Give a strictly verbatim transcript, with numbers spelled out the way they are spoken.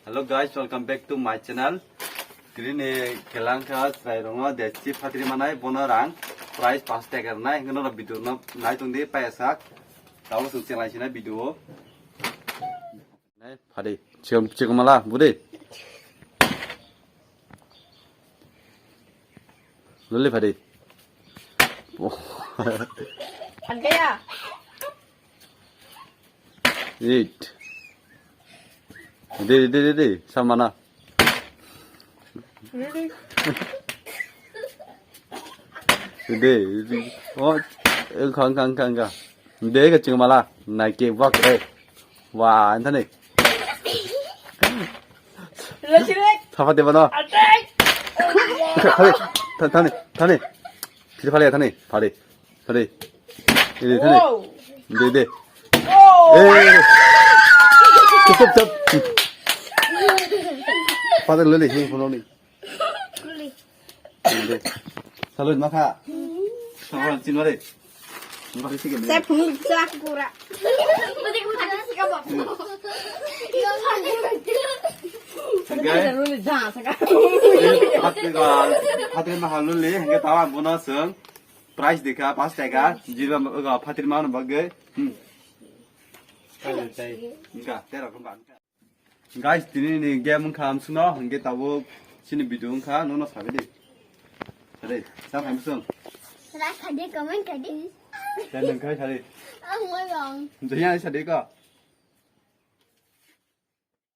Hello guys, welcome back to my channel. Tini ni kelang kha chwrai rongo desi phatri manai bono rang price paanch taka rwnai, hingo norok video no nai tong di paya sak. Tabo sung chenglai sina video. Nai phadi chikam chikam mala budi. Luli phadi. Thangkaya. Eight. De de de de samana. De de. Oh, engka engka engka engka. De ka chingmala. Nike bak de. Wa, anthani. Thapa de bano. Thani, thani, thani. Phiri phale thani. Phale. Phale. Ini thani. Wow. De de. Oh. Eh. Stop, stop. Phale lele hi phone ni. Salud makha. Salud chin mare. Makha sike. Saya phunuk sa kura. Pati ko thang sika ba. Sangkai. Pati ko, pati mahalul le, hingke tawa bono sung. Price dikha paanch taka, jiba ga pati ma no bagge. Hmm. Ka tera ko ban. Guys, tini ni game wngkha amswkno, hingke tabuk chini video wngkha, nono sabai di. Sari, sa phai msung. Like khaidi, comment khaidi. Channel khai sari. Ang mo yong. Jaya sari ko.